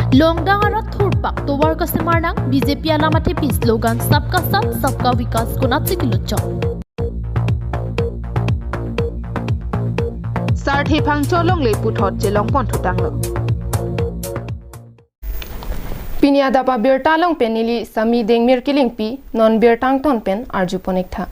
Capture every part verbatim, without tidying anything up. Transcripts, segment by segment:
Longdang arat thurpak tovar kasemar nang, B J P alam athepi slogan Sabka Saath Sabka Vikas konatsi kelutchot. Sarthe Phangcho longle puthot chelong pon thutanglo. Pini adap abirta along pen neli Sami Dengmir Kilingpi, non birta angton pen arju pon ik tha.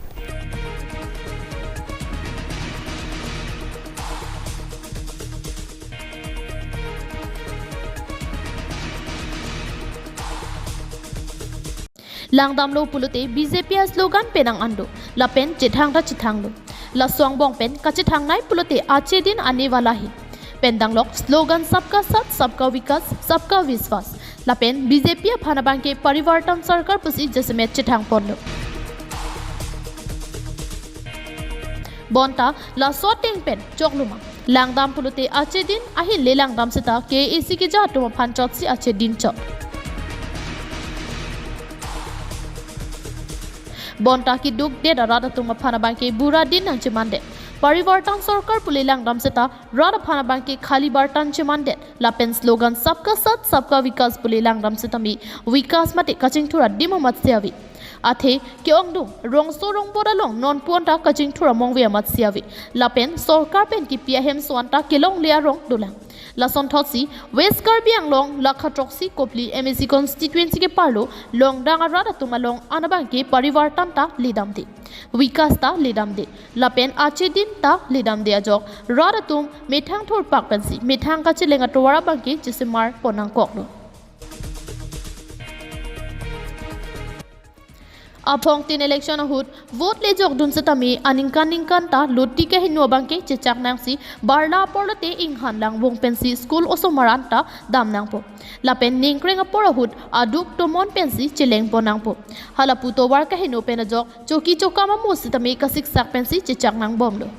Langdamlo pulote B J P a slogan penang an do, lapen chethang ta chethanglo. Laso angbong pen kachethangnei pulote ache din aane wala hai. Pen danglok slogan Sabka Saath, Sabka Vikas, Sabka Vishwas. Lapen B J P aphan abangke Parivartan Sarkar pusi jasemet chethang ponlo. Bonta laso ateng pen choklo ma. Langdam pulote ache din ahin le langdam seta K A A C keja atum aphan chotsi ache din chot. Bonta keduk det arat atum aphan abangke bura din nangchemandet. Parivartan Sarkar pule langdam seta rat aphan abangke khali bartan chemandet. Lapen slogan Sabka Saath Sabka Vikas pule langdam setame Vikas mate kachingthur adim amatsi ave. Athe ke-ongdung rongso rongbot along non pu anta kachingthur amongve amatsi ave. Lapen sorkar pen kipi ahemso anta kelongle arong dolang. Lasonthotsi West Karbi Anglong lakha throksi Kopili M A C constituency keparlo Longdang arat atum along an abangke Parivartan ta ledamde, Vikas ta ledamde, lapen ache din ta ledamde ajok rat atum methang thurpak pensi methang kacheleng atovar abangke chesemar pon nangkoklo. Aphong tin election ahut vote lejok dun setame aningkan ningkan ta loti kaheno abangke chechak nangsi barla apor lote inghan langvong pensi school osomar anta dam nangpo. Lapen ningkreng apor ahut aduk tomon pensi cheleng pon nangpo. Halapu tovar kaheno pen ajok choki chokam amo setame kasiksak pensi chechak nangbomlo.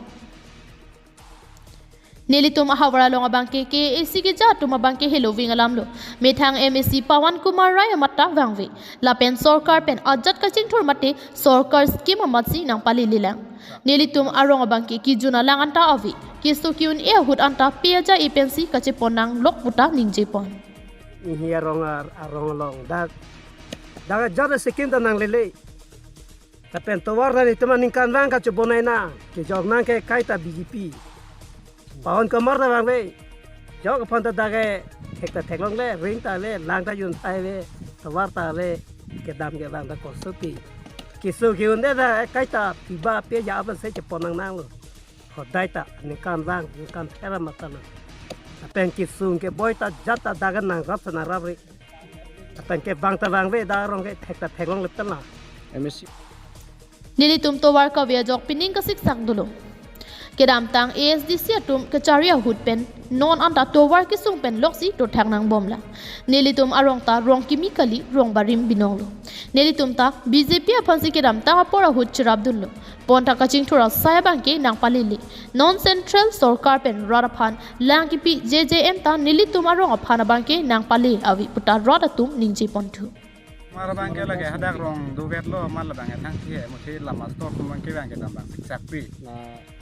Nelitum ahavar along abangke K A A C keja atum abangke heloving alamlo. Methang M A C Pawan Kumar Rai amat ta vangve. Lapen sorkar pen ajat kachingthur mate sorkar scheme amatsi nangpalelelang. Nelitum arong abangke kejun alang anta ave. Keso ke-un-e ahut anta pe aja-e pensi kachepon nanglok puta ningjepon. Ini arong ar-, arong along dak, dak ajat scheme ta nanglele. Lapen tovar ta nelitum aningkanvang kachebonai nang, kejok nang ke kaita B J P. Pawan Kumar ta vangve. Jok aphan ta dak ke thek ta theklongle, ring ta le, lang ta jun thai ve, tovar ta le, kedam kevang ta kosopi. Keso ke-un-e ta kaita piba pe aja-e pensi chepon nang nanglo. Hodai ta ningkanvang, ningkan thera mata lo. Lapen kesung keboi ta ajat ta dak nangrap ta nangrapre. Lapen kevang ta vangve, dak arong ke thek ta theklongle tela. M A C. Nelitum tovar kave ajok pining kasiksak dolo. Kedamtang A S D C atum kachari ahut pen non anta tovar kesung pen loksi dothak nangbomlang. Nelitum arong ta rong kimi kali, rong barim binonglo. Nelitum ta B J P aphansi kedamtang apor ahut cherapdunlo. Bonta kachingthur asai abangke nangpalele. Non central sorkar pen rat aphan lang kipi J J M ta nelitum arong aphan abangke nangpale ave puta rat atum ningjeponthu. Mar abangke lake hadak rong dovetlo, mar labangke thangthi he, muthi la mastor atum abangke abangke dam bang siksak pi. Na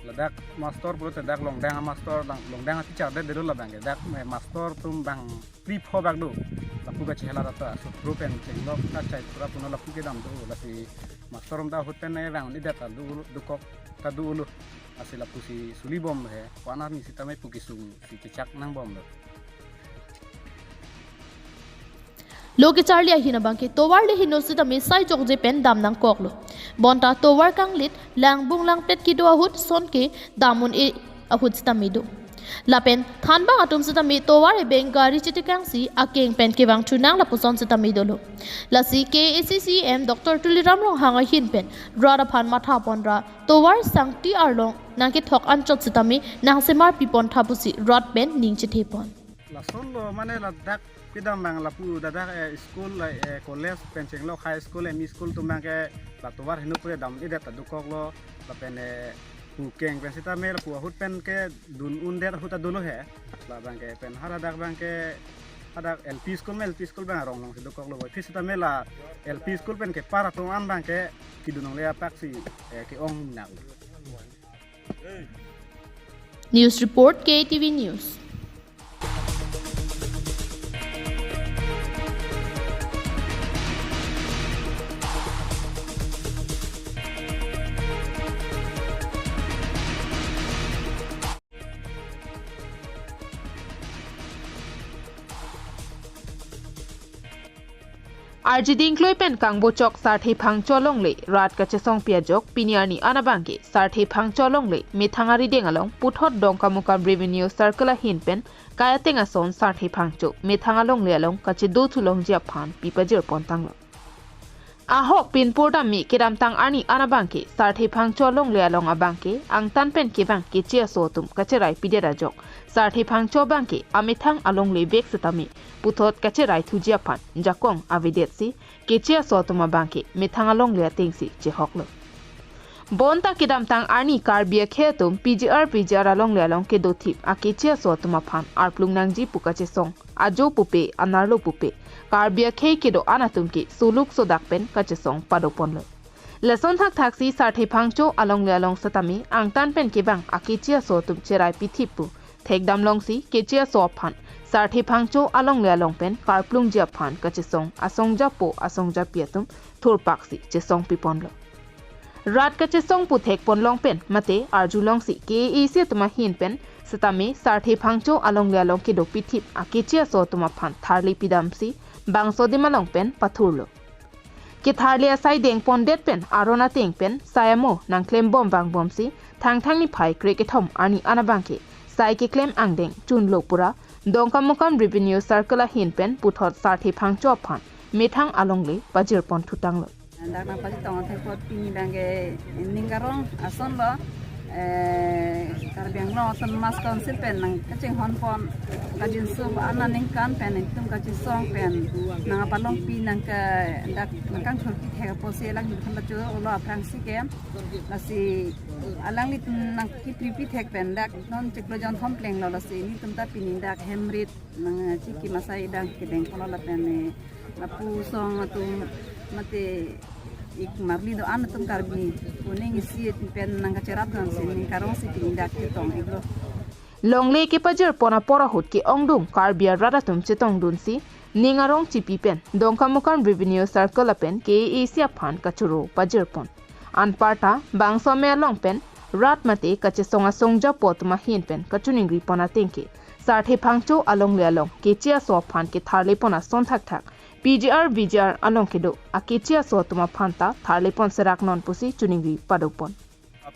ladak mastor pulote dak Longdang amastor, Long-, Longdang ateacher det delo labangke, dak me mastor atum bang phli pho bak do. Lapu kachehela rata, sutro pen chenglok kachai pura puno lapu kedam do, lasi mastor atum ta ahut pen ne vang ni det ta do, dokok ta dolo. Lasi lapusi sulibomlo he, ko-an arni sitame pu kesungsi chechak nangbomlo. Lo kecharli ahin abangke tovar le heno sitame sai jokje pen dam nangkoklo. Bonta tovar kanglit, langbung langpet kedo ahut sonke dam un-e ahut sitame do. Lapen thanbang atum sitame tovar ebeng gari chetekangsi akeng pen kevang thunang lapuson sitame dolo. Lasi K A A C C M Doctor Tuliram Ronghang ahin pen rat aphan matha ponra tovar sangti arlong nangkethok anchot sitame nangsemar pipon tha pusi rat pen ning chethepon. Lasonlo mane ladak kedam bang lapu dadak, eh, school, eh, college pen chenglok high school, M E school atum abangke la tovar heno pure dam ni det ta dokoklo, lapen, eh, pu keng pen sitame lapu ahut pen kedun un det ahut ta dolo he, labangke pen haladak abangke hadak L P school me L P school abang arong alongsi dokoklo, phi sitame la L P school pen kepar atum an abangke kedun longle apaksi, eh, ke-ong nang. News report, K T V News. Arjiding kloi pen kangbochok Sarthe Phangcho alongle rat kachesongpi ajok pini arni an abangke Sarthe Phangcho alongle methang arideng along puthot Dongkamukam Revenue Circle ahin pen kai ateng ason Sarthe Phangcho methang alongle along kachedo thulongji aphan pipajirpon tanglo. Ahok pinpur dam mi kedamtang arni an abangke Sarthe Phangcho alongle along abangke angtan pen kevang keche aso atum kacherai pidet ajok Sarthe Phangcho abangke amethang alongle vek setame puthot kacherai thuji aphan jakong avedetsi keche aso atum abangke methang alongle atengsi chehoklo. Bonta kedamtang arni Karbi akhei atum P G R V G R alongle along kedothip akeche aso atum aphan arplung nangji pu kachesong ajo pupe anerlo pupe Karbi akhei kedo-an atum ke suluk sodak pen kachesong padoponlo. Lason thakthaksi Sarthe Phangcho alongle along setame angtan pen kevang akeche aso atum cherai pithip pu thekdam longsi keche aso aphan Sarthe Phangcho alongle along pen karplungji aphan kachesong asongjapo asongjapi atum thurpaksi chesongpiponlo. Rat kachesong pu thekpon long pen mate arjulongsi K A A C atum ahin pen setame Sarthe Phangcho alongle along kedo pithip akeche aso atum aphan tharle pidamsi bangso adim along pen pathurlo. Ketharle asai dengpondet pen aron ateng pen sai amo nangklembom vangbomsi Thangthang niphai krekethom arni an abangke sai keklem angdeng chunlo pura Dongkamukam Revenue Circle ahin pen puthot Sarthe Phangcho aphan methang alongle pajirpon thutanglo. Dak nangpachetong athekpot pini abangke ning karong asonlo, eh, Karbi Anglong Autonomous Council pen nangkachinghonpon kajinso ana ningkan pen itum kachesong pen nangpalongpi nangke dak nangkangthurpi thek apotsi alangliphan pachoro-olo aphrangsi ke. Lasi alanglitum nangkipripi thek pen dak non chiklo jonthom plenglo, lasi nelitum ta pini dak hem rit nangchikim asai dang kedengponlo lapen, eh, lapu song atum mate ik marli do-an atum Karbi kuning isi pen nangkacherap dam si ning karongsi pini dak chetong-iklo. Longle kepajirpon apor ahut ke-ongdung Karbi arat atum chetongdunsi ning arong chipi pen Dongkamukam Revenue Circle lapen K A A C aphan kachoro pajirpon. Anparta bangso amei along pen rat mate kachesong asongjapo atum ahin pen kachiningripon ateng ke Sarthe Phangcho alongle along keche aso aphan ketharlepon ason thakthak P G R V G R along kedo akeche aso atum aphan ta tharlepon serak non pusi chiningri padopon.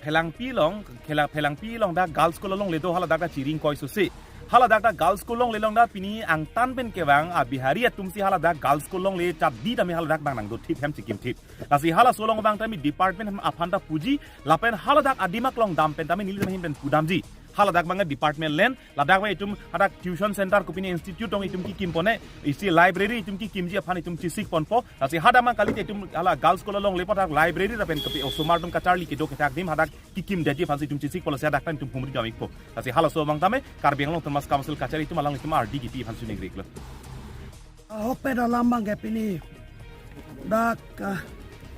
Phelangpi along, khela Phelangpi along dak Girls School alongle do, haladak ta chiring koi susi. Haladak ta Girls School alongle along ta pini angtan pen kevang a Bihari atumsi haladak Girls School alongle chapdi tame haladak abang nangdothip hem chikimthip. Lasi halaso along abang tame department hem aphan ta puji, lapen haladak adim aklong dam pen tame nelitum ahin pen pudamji. Haladak abang department land, ladak abang itum hadak tuition center kopine institute along itum kikimpon-e, isi library itum kikimji aphan itum chesikponpo. Lasi hadak abang kalite itum hala Girls School alongle apot hadak library lapen kopi osomar atum kacharli kedo kethak adim hadak kikimdetji aphansi itum chesikpo, lasi hadak ta itum humri dam-ikpo. Lasi halaso abang tame Karbi Anglong Autonomous Council kachari atum alanglitum ardi kipi aphan chiningri-iklo. Ahok pen alam abangke pini dak, ah,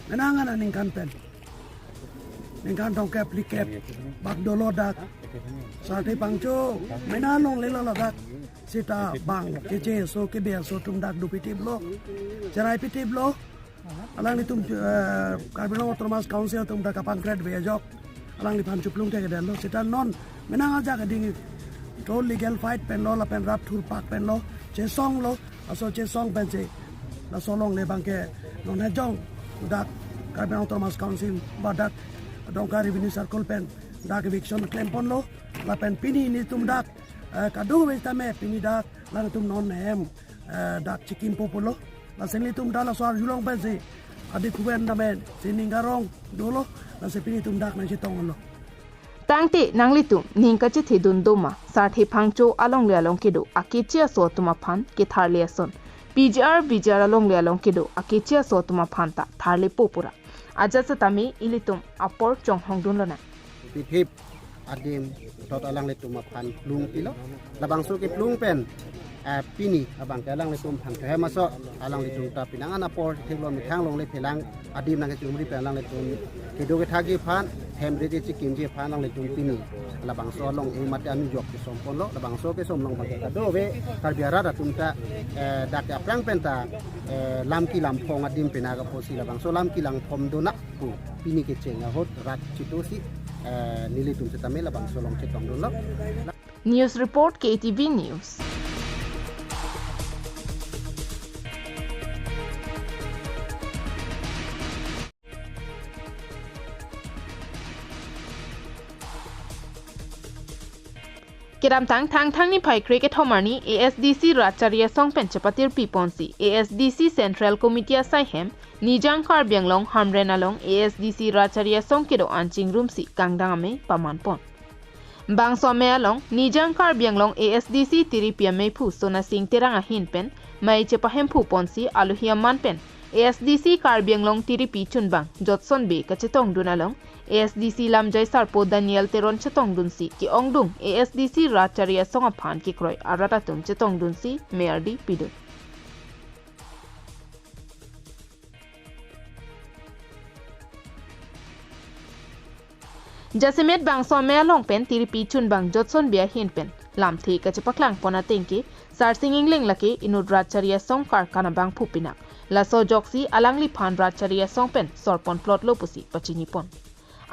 menang aningkan pen, ningkan throngkep phlikep bak dolo dak Sarthe Phangcho methang alongle lo ladak. Seta bang keche aso kebe aso atum dak dopitiplo, cherai pitiplo. Alanglitum, eh, Karbi Anglong Autonomous Council atum dak kapankretve ajok alangliphan chuplung thekthedetlo. Seta non menang ajak ading to legal fight penlo lapen rat thurpak penlo, chesonglo, laso chesong pensi laso alongle abangke non hejong dak Karbi Anglong Autonomous Council ba dak Dongka Revenue Circle pen dak eviction klemponlo, lapen pini nelitum dak, eh, kadokave tame pini dak alanglitum non hem, eh, dak chikimpo pulo. Lasi nelitum dak laso arjulong pensi adik kuben tame si ning karong dolo, lasi pini nelitum dak nangchetonglo. Tangte nanglitum ning kachethedun doma, Sarthe Phangcho alongle along kedo akeche aso atum aphan ketharle ason P G R V G R alongle along kedo akeche aso atum aphan ta tharlepo pura. Ajat setame ilitum apor chonghongdun lonang. Pithip adim thot alanglitum aphan plungpilo. Labangso keplung pen, eh, pini abangke alanglitum Phangcho hem aso alanglitum ta penang an apor theklo, methang alongle phelang adim nangkachumri pen alanglitum kedo kethakji aphan, hem rit chikimji aphan alanglitum pini labangso along e mate anujok kesomponlo. Labangso kesom along abangke kadokave Karbi arat atum ta, eh, dak aphrang pen ta, eh, lam kelam phong adim penang apotsi labangso lam kelam phong dona pu pini kecheng ahut rat chitosi, eh, nelitum setame labangso along chetongdunlo. News report, K T V News. Kedamtang Thangthang niphai krekethom arni A S D C Rat Chari Asong pen chepatirpi ponsi A S D C Central Committee asai hem Nijang Karbi Anglong Hamren along A S D C Rat Chari Asong kedo-an chingrumsi kangdang amei paman pon. Bangso amei along Nijang Karbi Anglong A S D C tiripi ameiphu Sonasing Terang ahin pen mei chepahemphu ponsi alohi aman pen A S D C Karbi Anglong tiripi chunbang Jotson Bey kachetongdun along A S D C lamjai sarpo Daniel Teron chetongdunsi ke-ongdung A S D C Rat Chari Asong aphan kekroi arat atum chetongdunsi mei ardi pidun. Jasemet bangso amei along pen tiripi chunbang Jotson Bey ahin pen lamthe kachepaklang pon ateng ke Sarsing Engleng lake inut Rat Chari Asong karkan abangphu pinak. Laso ajoksi alangliphan Rat Chari Asong pen sorpon plotlo pusi pachini pon.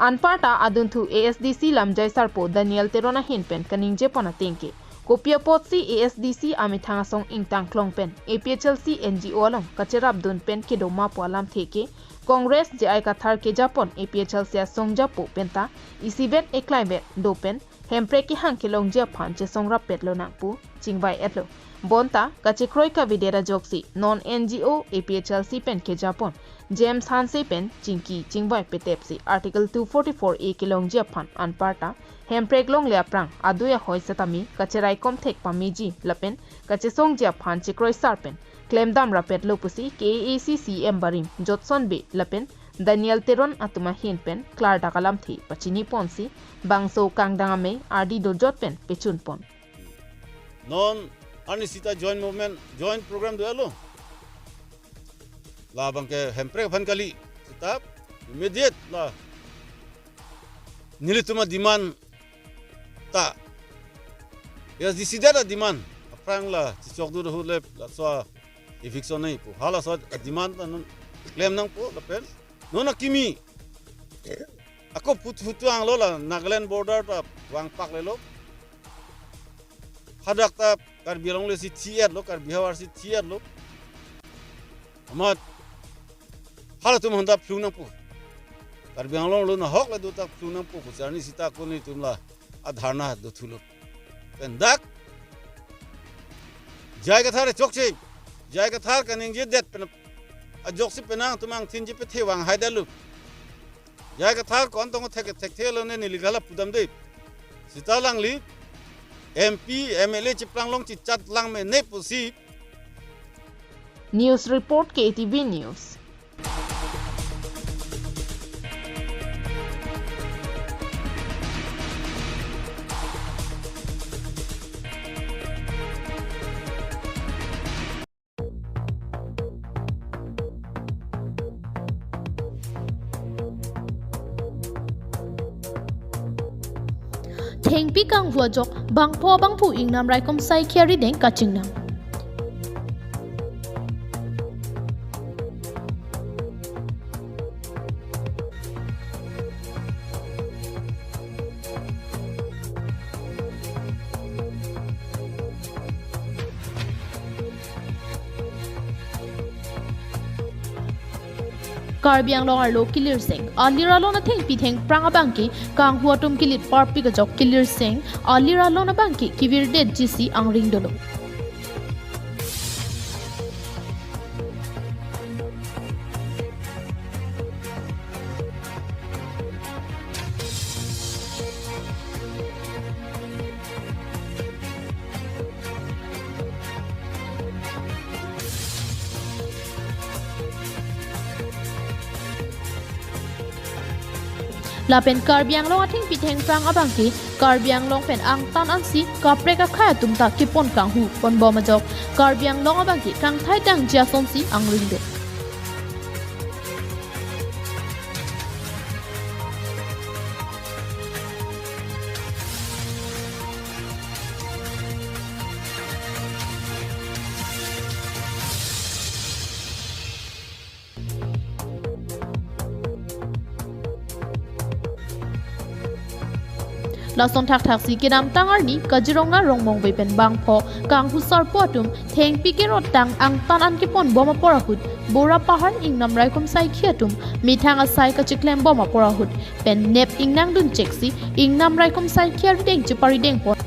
Anparta adunthu A S D C lamjai sarpo Daniel Teron ahin pen kaningje pon ateng ke kopi apotsi A S D C amethang asong ingtang klong pen A P H L C N G O along kacherapdun pen kedo ma pu alamthe ke Congress J I Kathar kejapon A P H L C asong japo penta isibet eklaivet do pen Hemprek kehang kelongji aphan chesong rappetlo nang pu chingvai-etlo. Bonta kachekroi kavedet ajoksi non N G O A P H L C pen kejapon James Hanse pen chingki chingvai petepsi Article two forty-four A kelongji aphan anparta Hemprek longle aphrang adui ahoi setame kacheraikom thek pameji lapen kachesongji aphan chekroisar pen klemdam rappetlo pusi K A A C C M barim Jotson Bey lapen Daniel Teron atum ahin pen klardak alamthe pachini ponsi bangso kangdang amei ardi dojot pen pechun pon. Non arni sita joint movement, joint program do-etlo. Labang ke Hemprek aphan kali, sita immediate la nelitum ademand ta A S D C det ademand aphrang la chechokdun ahut le laso eviction nangji pu. Halaso ademand ta non klem nangpo lapen non akimi ako put put anglo la Nagaland border ta vangpaklelo. Hadak ta Karbi Anglong le si thi-etlo, Karbi havar si thi-etlo. Amat halatum aphan ta phlung nangpo. Karbi Anglong lo nahok le do ta phlung nangpo pusi arni sita ako nelitum la adharna dothulo. Pen dak J I Kathar chokche, J I Kathar kaningjedet pen ajoksi penang atum angthin chepethevang haidetlo. J I Kathar ko-an tong thek thekthelo ne neli hala pudamde. Sita alangli M P, M L A cheplang long chichat lang mene pusi. News report, K T V News. Thengpi kanghu ajok bangpho bangphu ingnam raikom saikhia rideng kachingnang. Karbi Anglong arlo kilirseng alir alon athengpi thengphrang abangke kanghu atum kilit parpik ajok kilirseng alir alon abangke kevirdetjisi angring dolo. Lapen Karbi Anglong athengpi thengphrang abangke Karbi Anglong pen angtan ansi kaprek akhei atum ta kepon kanghu ponbom ajok Karbi Anglong abangke kangthai dangji asonsi angring do. Lason thakthaksi kedamtang arni Kaziranga Rongmongve pen bangpho kanghu sarpo atum thengpi kerot tang angtan an keponbom apor ahut Bora Pahar ingnam raikom saikhia atum methang asai kachiklembom apor ahut pen nep ingnangdun cheksi ingnam raikom saikhia rideng cheparideng pon.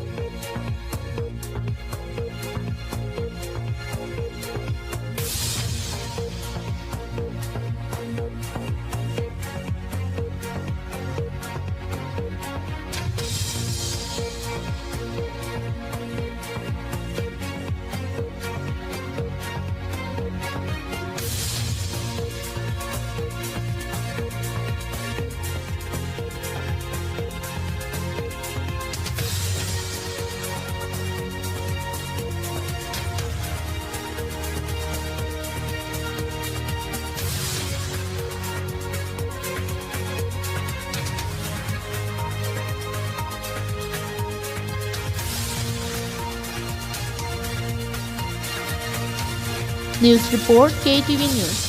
News report, K T V News.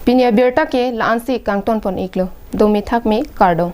Pini abirta ke la-ansi kangton pon iklo. Dome thakme, kardom.